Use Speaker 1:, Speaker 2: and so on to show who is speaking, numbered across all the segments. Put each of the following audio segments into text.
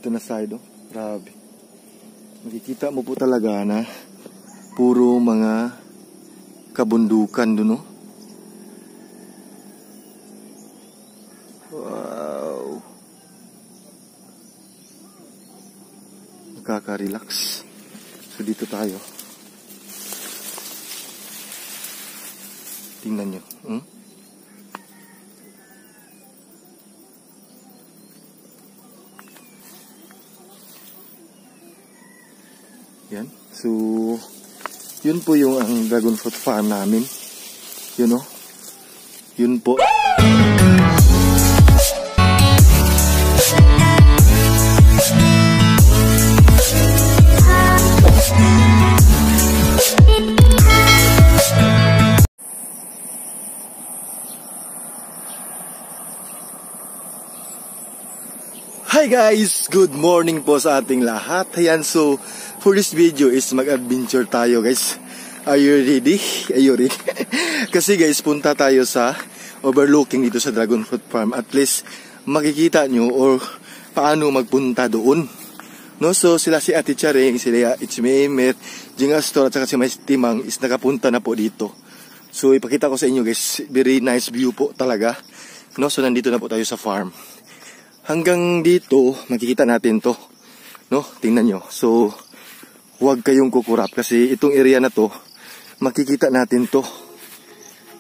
Speaker 1: dito na side, oh. Grabe. Makikita mo po talaga na puro mga kabundukan dun, oh. Wow. Nakaka-relax. So dito tayo. Tingnan nyo. Yan. So, yun po yung ang dragon fruit farm namin. Yun, oh. Yun po. Hi guys! Good morning po sa ating lahat. Ayan, so for this video is mag-adventure tayo guys. Are you ready? Are you ready? Kasi guys, punta tayo sa overlooking dito sa dragon fruit farm. At least makikita nyo or paano magpunta doon. No? So sila si Ate Charing, sila Ichmeimer, Jing Astor at saka si Mais Timang is nakapunta na po dito. So ipakita ko sa inyo guys, very nice view po talaga. No? So nandito na po tayo sa farm. Hanggang dito, makikita natin to. No? Tingnan nyo. So, huwag kayong kukurap kasi itong area na to, makikita natin to.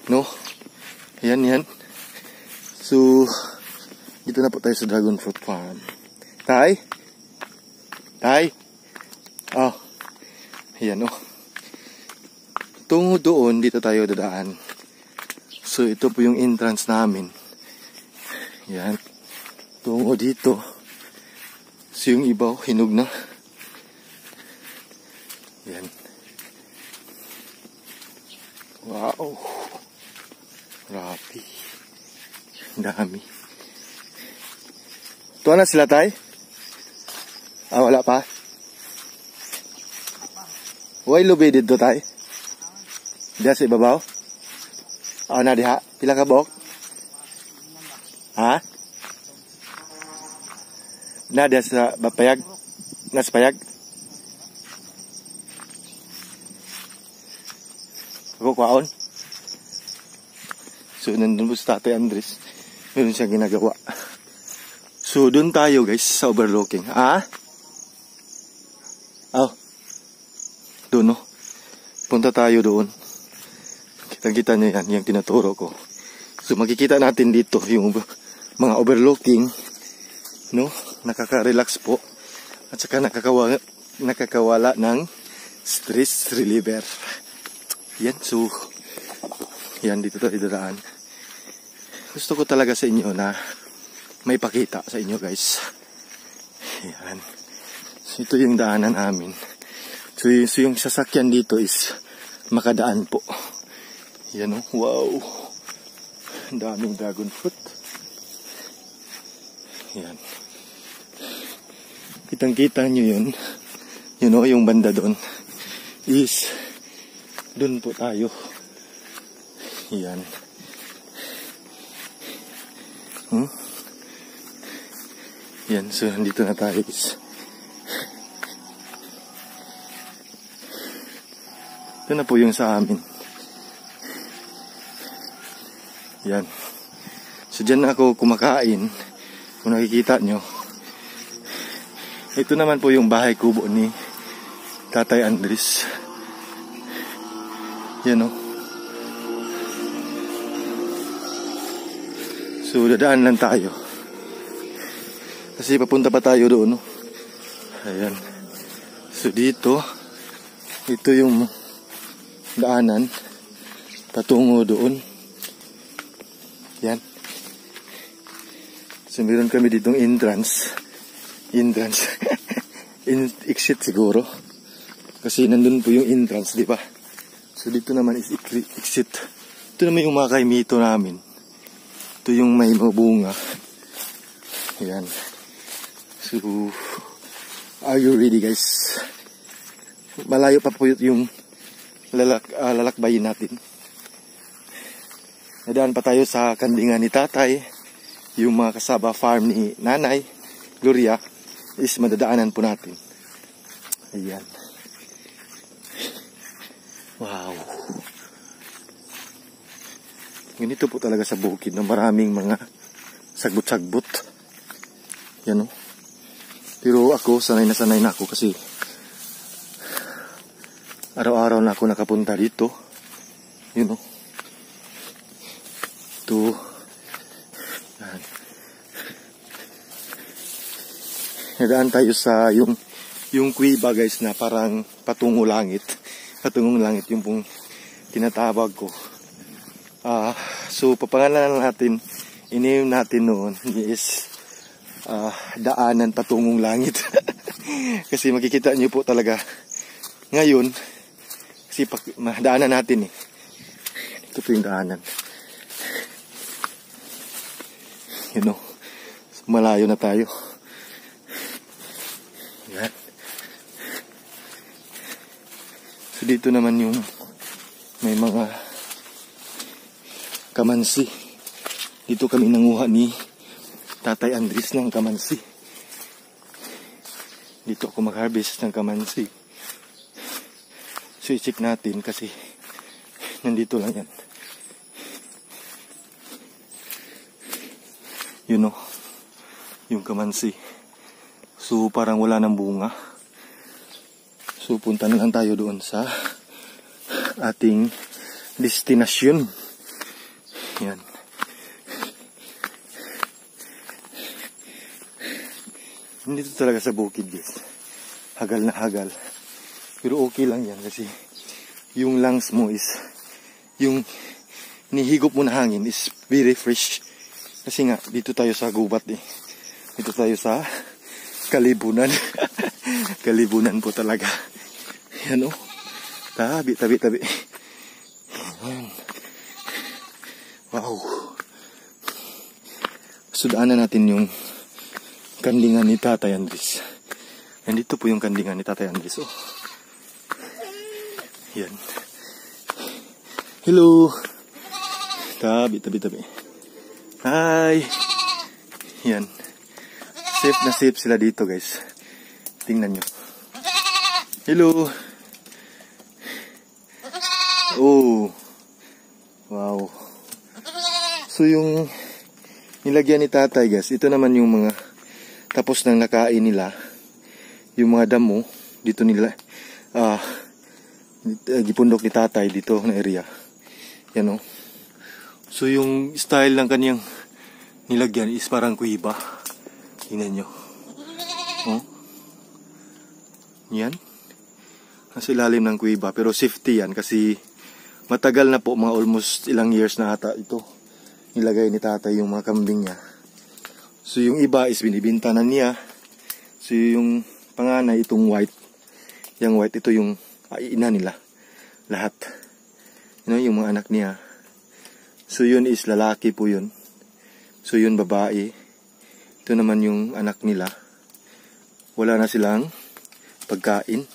Speaker 1: No? Ayan, yan. So, dito na po tayo sa dragon fruit farm. Tay? Tay? Oh. Ayan, oh. Tungo doon, dito tayo dadaan. So, ito po yung entrance namin. Ayan. Tungo dito. So yung ibaw, hinog na. Yan. Wow. Grabe. Ang dami. Tuwa na sila tay? Ah, wala pa? Why lubi dito tay? Diya sa ibabaw? Ah, na diha? Pila ka bok? Ha? Nada sa bapayag, nas payag. Ako kwaon. So nandun po sa Tatay Andres, meron siyang ginagawa. So doon tayo guys sa overlooking. Ah? Oh. Doon, no? Punta tayo doon. Kita-kita niyo yan, yung tinuturo ko. So makikita natin dito yung mga overlooking, no? Nakaka-relax po at saka nakakawala ng stress reliever. Yan, so yan, dito tayo dadaan. Gusto ko talaga sa inyo na may pakita sa inyo guys. Yan, so ito yung daanan namin. So yung sasakyan dito is makadaan po. Yan, oh, wow, ang daming dragon fruit. Yan. Kitang-kita nyo yun. You know, yung banda doon is doon po tayo. Yan. Yan, so nandito na tayo guys. Ito na po yung sa amin. Yan. So dyan ako kumakain. Kung nakikita nyo, ito naman po yung bahay kubo ni Tatay Andres. Yan, oh. So dadaan lang tayo kasi papunta pa tayo doon, no? Ayan. So dito, ito yung daanan patungo doon. Yan. So meron kami ditong entrance exit siguro kasi nandun po yung entrance, di ba? So dito naman is exit. Ito naman yung mga kaimito namin. Ito yung may mabunga. Ayan. So are you ready guys? Malayo pa po yung lalakbayin natin. Nadaan pa tayo sa kandingan ni tatay, yung mga kasaba farm ni nanay Gloria. is madadaanan po natin. Ayan. Wow. Ganito po talaga sa bukid na maraming mga sagbot-sagbot. Yan o. Pero ako, sanay na ako kasi araw-araw na ako nakapunta dito. Yun o. Ito. Yan. Nadaan tayo sa yung kuiba guys na parang patungo langit. Patungong langit yung pong tinatawag ko. So papangalanan natin, iname natin noon is daanan patungong langit. Kasi makikita nyo po talaga ngayon, kasi daanan natin eh. Ito po yung daanan. You know, malayo na tayo. Yan. So dito naman yung may mga kamansi. Dito kami nanguha ni Tatay Andres ng kamansi. Dito ako mag-harvest ng kamansi. So i-check natin kasi nandito lang yan. You know, yung kamansi. So parang wala ng bunga. So punta na lang tayo doon sa ating destinasyon. Yan. Dito talaga sa bukid guys. Hagal na hagal. Pero okay lang yan kasi yung lungs mo is, yung nihigop mo na hangin is very fresh. Kasi nga, dito tayo sa gubat eh. Dito tayo sa kalibunan. Kalibunan po talaga. Yan o. Tabi. Yan. Wow. Sudaanan natin yung kandingan ni Tatay Andres. Nandito po yung kandingan ni Tatay Andres. Oh. Yan. Hello. Tabi. Hi. Yan. Safe na safe sila dito guys. Tingnan nyo. Hello. Oh. Wow. So yung nilagyan ni Tatay guys, ito naman yung mga tapos nang nakain nila. Yung mga damo dito nila gipundok ni Tatay dito na area. Yan o. So yung style ng kanyang nilagyan is parang kuiba. Tingnan nyo. Oh. Yan. Nasa ilalim ng kuiba. Pero safety yan kasi matagal na po, mga almost ilang years na ata ito. Nilagay ni Tatay yung mga kambing niya. So yung iba is binibinta na niya. So yung panganay itong white. Yung white ito yung ina nila. Lahat. You know, yung mga anak niya. So yun is lalaki po yun. So yun babae. Ito naman yung anak nila. Wala na silang pagkain.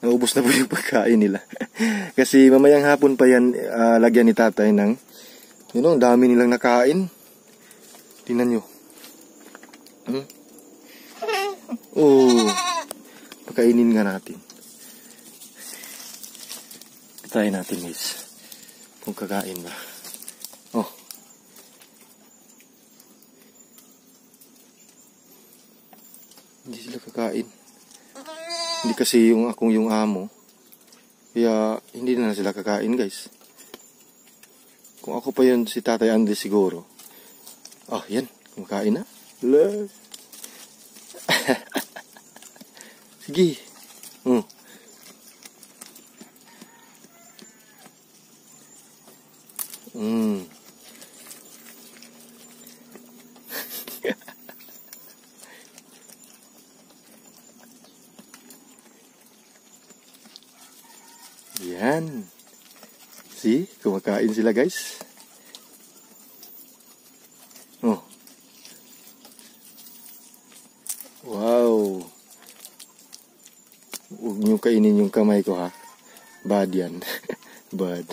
Speaker 1: Naubos na po yung pagkain nila. Kasi mamayang hapon pa yan lagyan ni Tatay ng, you know, dami nilang nakain. Tingnan nyo. Oh. Pakainin nga natin. Try natin guys. Kung kakain ba. Oh. Hindi sila kakain. Hindi kasi yung amo. Kaya hindi na sila kakain guys. Kung ako pa yun si Tatay Andres siguro. Oh, yan. Kumakain na. Sige. Yan. See? Kumakain sila guys. Oh. Wow. Huwag nyo kainin yung kamay ko ha. Bad yan. Bad.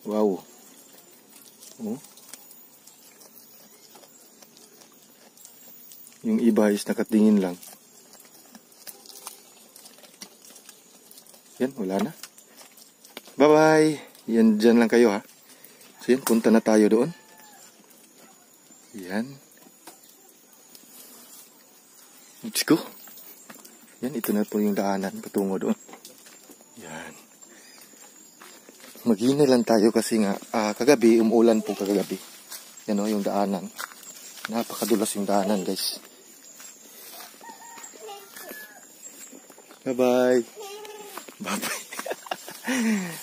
Speaker 1: Wow. Oh. Yung iba is nakatingin lang. Yan, wala na. Bye-bye. Yan, dyan lang kayo ha. So yan, punta na tayo doon. Yan. Let's go. Yan, ito na po yung daanan patungo doon. Yan. Maghinay lang tayo kasi nga kagabi, umuulan po kagabi. Yan o, yung daanan. Napakadulas yung daanan, guys. Bye-bye. Bye-bye.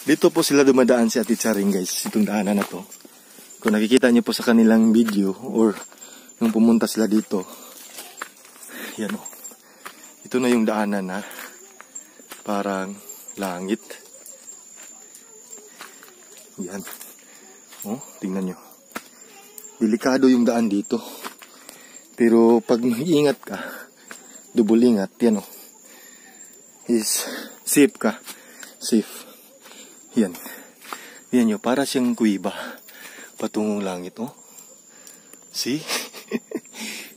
Speaker 1: Dito po sila dumadaan si Ate Charing, guys. Itong daanan na to. Kung nakikita niyo po sa kanilang video or yung pumunta sila dito. Yan o. Ito na yung daanan na parang langit. Yan. Oh, tingnan nyo. Delikado yung daan dito. Pero pag mag-iingat ka, double ingat, yan o. Is safe ka. Safe. Yan. Yan nyo, para siyang kuiba. Patungong langit, oh. See?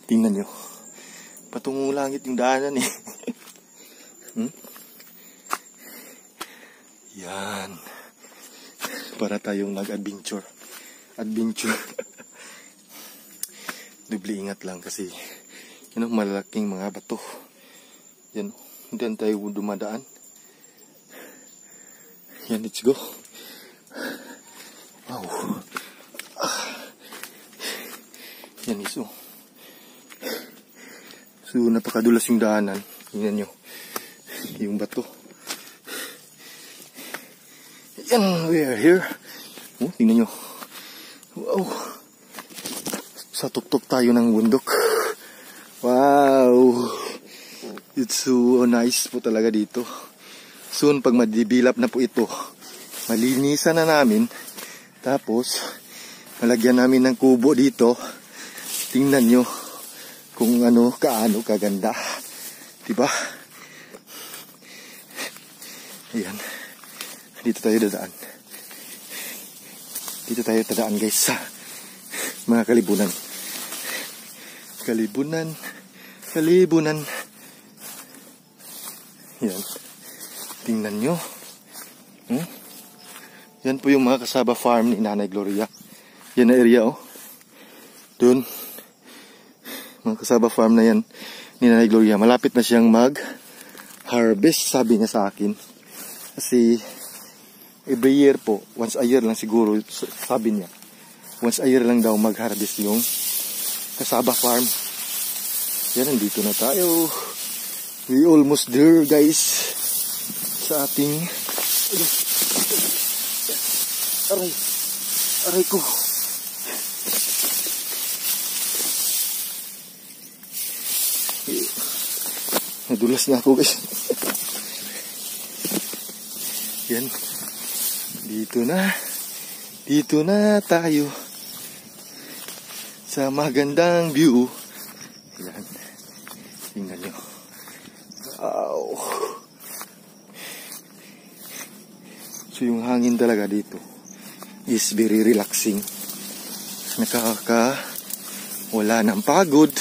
Speaker 1: Tingnan nyo. Patungong langit yung daanan eh. Yan. Para tayong nag-adventure. Adventure. Dubli ingat lang kasi yun ang malalaking mga bato. Yan. Diyan tayo dumadaan. Yan, let's go. Wow. Yan iso. So, napakadulas yung daanan. Tingnan nyo. Yung bato. Yan, we are here. Oh, tingnan nyo. Wow. Sa tuktok tayo ng bundok. Wow. It's so nice po talaga dito. Soon, pag madibilap na po ito, malinisan na namin. Tapos, malagyan namin ng kubo dito. Tingnan nyo kung kaano kaganda. Diba? Ayan. Dito tayo dadaan. Dito tayo dadaan, guys, sa mga kalibunan. Kalibunan. Kalibunan. Yan. Tingnan nyo. Yan po yung mga kasaba farm ni Nanay Gloria. Yan na area, oh. Doon. Mga kasaba farm na yan ni Nanay Gloria. Malapit na siyang mag-harvest, sabi niya sa akin. Kasi every year po, once a year lang siguro, sabi niya. Once a year lang daw mag-harvest yung kasaba farm. Yan, nandito na tayo. We almost there, guys. Sa ating... Aray. Aray ko. Nadulas na ako, guys. Yan. Dito na. Dito na tayo. Sa magandang view. Yan. Tingnan nyo. Wow. So yung hangin talaga dito is very relaxing. Wala ng pagod.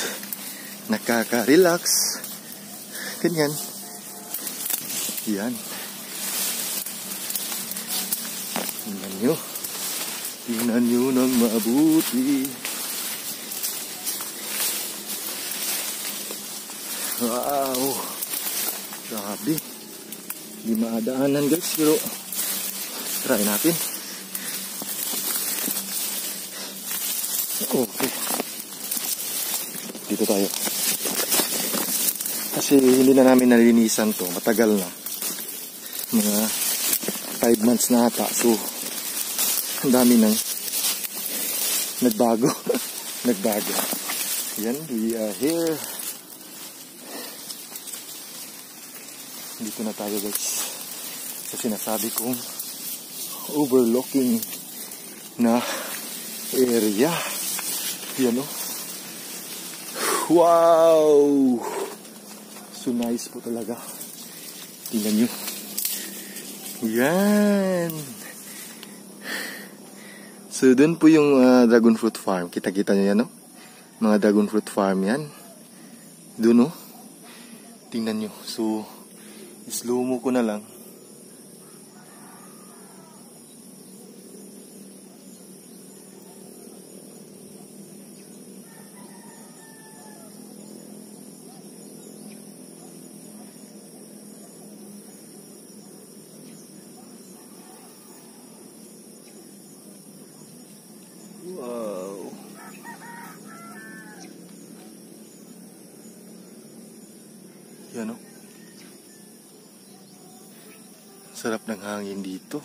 Speaker 1: Nakaka-relax. Ganyan. Yan. Tingnan nyo. Tingnan nyo ng mabuti. Wow. Grabe. Hindi maadaanan, guys. Pero try natin. Okay. Dito tayo. Kasi hindi na namin nalinisan to. Matagal na. Mga 5 months na ata. So, ang dami nang nagbago. Nagbago. Yan, we are here. Dito na tayo, guys. Sa sinasabi kong overlooking na area. Yan, oh. Wow! So nice po talaga. Tingnan nyo. Yan. So dun po yung dragon fruit farm. Kita-kita nyo yan, no? Mga dragon fruit farm yan. Doon oh. Tingnan nyo. So, slow mo ko na lang. Wow. Yan o. Sarap ng hangin dito.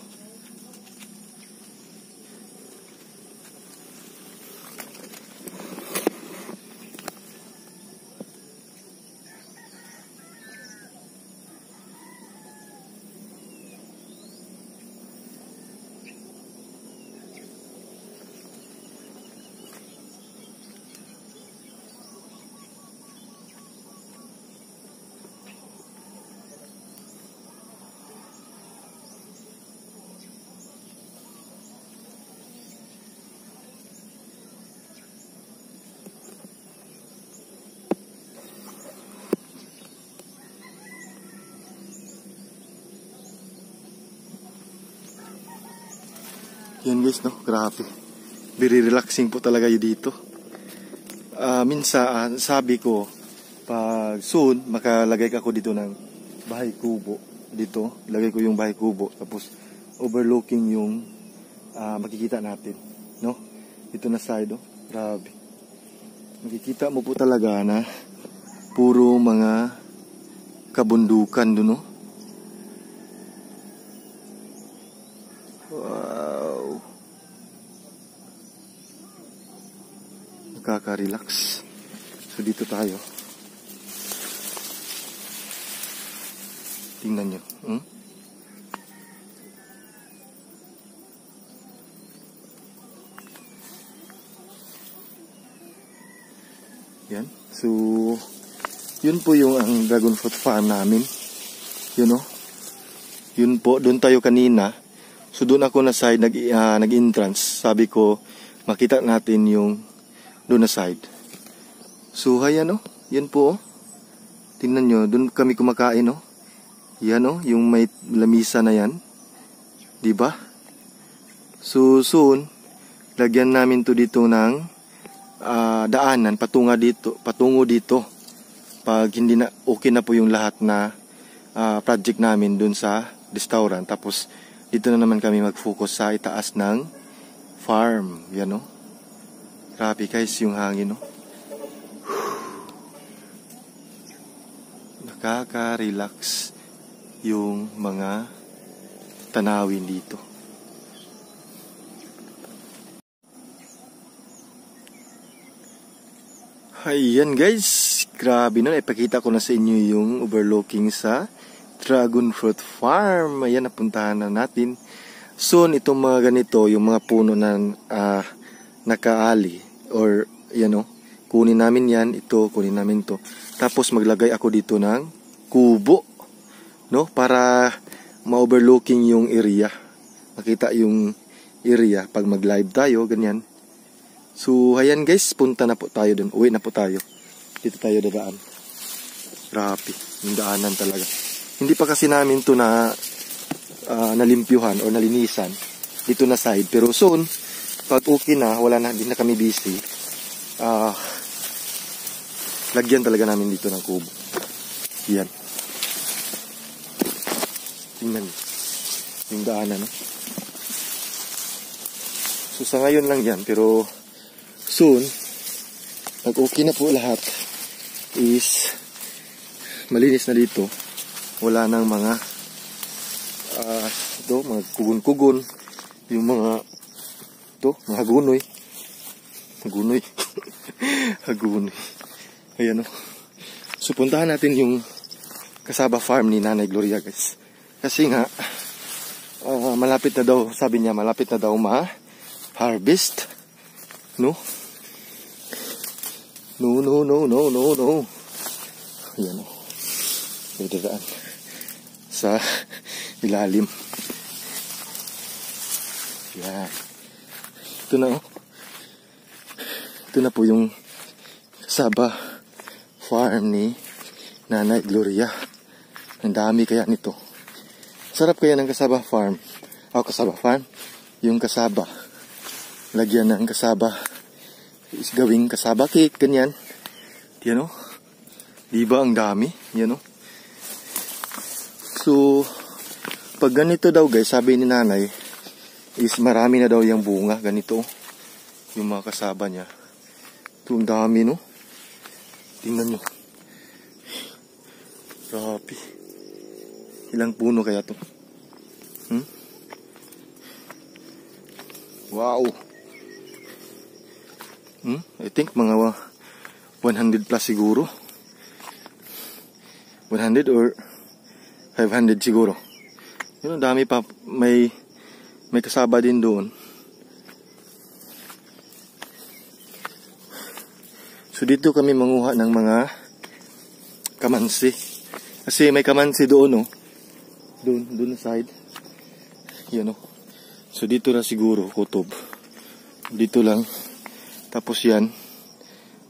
Speaker 1: Yan guys, no? Grabe. Very relaxing po talaga yun dito. Minsan, sabi ko, pag soon, makalagay ako dito ng bahay kubo. Dito, lagay ko yung bahay kubo. Tapos, overlooking yung makikita natin. No? Dito na side, oh. Grabe. Makikita mo po talaga na puro mga kabundukan doon, no? Wow. Nakaka-relax. So dito tayo. Tingnan nyo. Yan. So, yun po yung ang dragon fruit farm namin. Yun o. Yun po. Doon tayo kanina. So doon ako na side nag-entrance. Sabi ko makita natin yung doon na side. So ayan oh, yan po oh. Tingnan nyo, doon kami kumakain oh. Yan oh, yung may lamisa na yan. 'Di ba? So soon lagyan namin to dito ng daanan patungo dito. Pag hindi na okay na po yung lahat na project namin doon sa restaurant. Tapos dito na naman kami mag-focus sa itaas ng farm. Yan o. Grabe guys yung hangin o. Nakaka-relax yung mga tanawin dito. Ayan guys. Grabe nun. Ipakita ko na sa inyo yung overlooking sa dragon fruit farm. Ayan, napuntahan na natin. Soon, itong mga ganito, yung mga puno na nakaali, or, yan o, kunin namin yan, ito, kunin namin to. Tapos, maglagay ako dito ng kubo, no? Para ma-overlooking yung area. Makita yung area pag mag-live tayo, ganyan. So, ayan guys, punta na po tayo dun. Uwi na po tayo. Dito tayo dadaan. Grabe, yung daanan talaga. Hindi pa kasi namin to na nalimpyuhan o nalinisan dito na side. Pero soon, pag okay na, wala na, hindi na kami busy, lagyan talaga namin dito ng kubo. Yan. Tingnan yung daanan. No? So sa ngayon lang yan. Pero soon, pag okay na po lahat, is malinis na dito. Wala nang mga mga kugon-kugon, yung mga mga hagunoy. Hagunoy. Hagunoy. Ayan o. So puntahan natin yung kasaba farm ni Nanay Gloria guys. Kasi nga malapit na daw, sabi niya malapit na daw ma-harvest. No? No. Ayan o. Dadaan sa ilalim. Yan. Ito na oh. Ito na po yung kasaba farm ni Nanay Gloria. Ang dami kaya nito. Sarap kaya ng kasaba farm. Kasaba farm. Yung kasaba. Lagyan ng kasaba. Is gawing kasaba cake. Ganyan. Yan o. Diba ang dami? Yan o. So, pag ganito daw guys, sabi ni nanay, is marami na daw yung bunga. Ganito. Yung mga kasaba niya. Ito ang dami no. Tingnan nyo. Grabe. Ilang puno kaya to? Wow. I think mga 100 plus siguro. 100 or 500 siguro. Yun, dami pa. May kasaba din doon. So dito kami manguha ng mga kamansi. Kasi may kamansi doon, no? Doon na side. Yan, no? So dito na siguro, kutob. Dito lang. Tapos yan,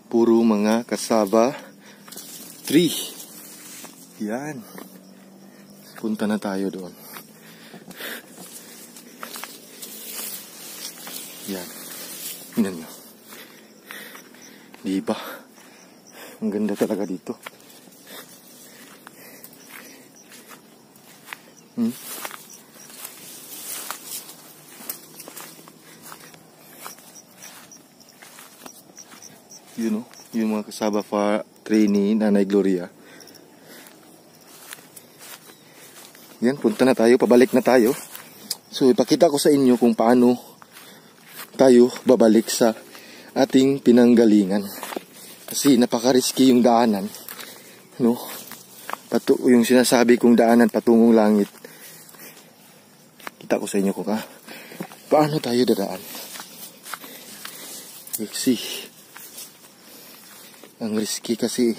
Speaker 1: puro mga kasaba tree. Yan. Punta na tayo doon. Yan. Tingnan nyo. Diba? Ang ganda talaga dito. Yun o. Yung mga kasaba tree ni Nanay Gloria. Yan. Punta na tayo. Pabalik na tayo. So ipakita ko sa inyo kung paano tayo babalik sa ating pinanggalingan. Kasi napaka-risky yung daanan. No? Yung sinasabi kong daanan patungong langit. Kita ko sa inyo kung paano tayo dadaan. Kasi ang risky kasi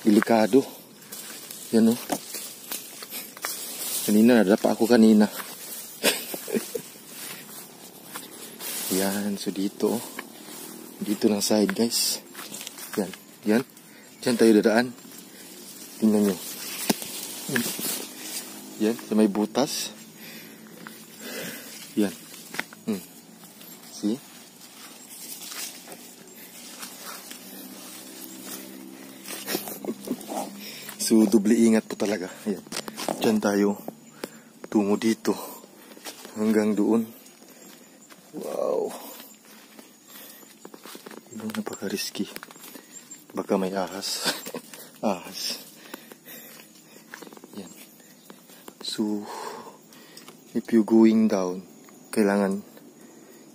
Speaker 1: delikado. Yan o. Kanina nadapa ako kanina. Yan, so dito lang side guys. Yan. Diyan tayo dadaan. Tingnan nyo. Yan, sa may butas. Yan. See? So, doble ingat po talaga. Yan. Diyan tayo. Tungo dito. Hanggang doon. Wow. Yung napaka-risky. Baka may ahas. Ahas. Yan. So, if you going down, kailangan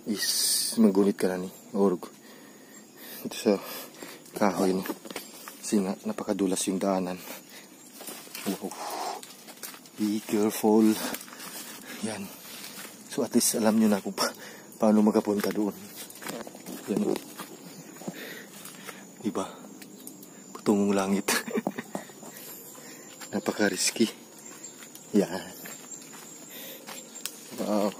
Speaker 1: is magunit ka na ni. Or ito sa kahoy ni. Kasi nga, napakadulas yung daanan. Wow. Be careful. Yan. So at least alam nyo na kung paano makapunta doon. Yan. Diba? Patungong langit. Napaka-risky. Yan. Wow.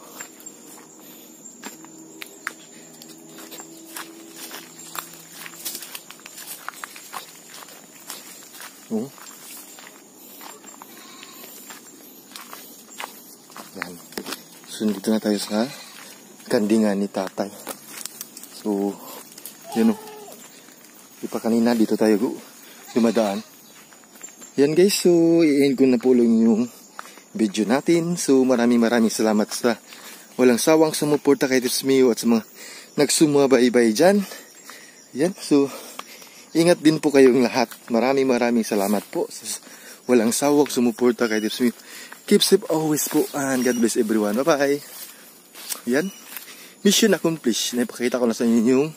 Speaker 1: Yan. So, dito na tayo sa kandingan ni tatay. So, yun o. Ipa kanina, dito tayo dumadaan. Yan guys, so, i-end ko na po lang yung video natin. So, maraming salamat sa walang sawang sumuporta kay Tips Mio at sa mga nagsumabay-bay dyan. Yan, so, ingat din po kayong lahat. Maraming salamat po sa walang sawang sumuporta kay Tips Mio. Keep safe always po and God bless everyone. Bye-bye. Yan. Mission accomplished. Naipakita ko na sa inyo yung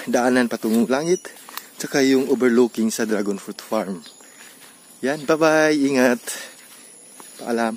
Speaker 1: daanan patungong langit tsaka yung overlooking sa Dragon Fruit Farm. Yan. Bye-bye. Ingat. Paalam.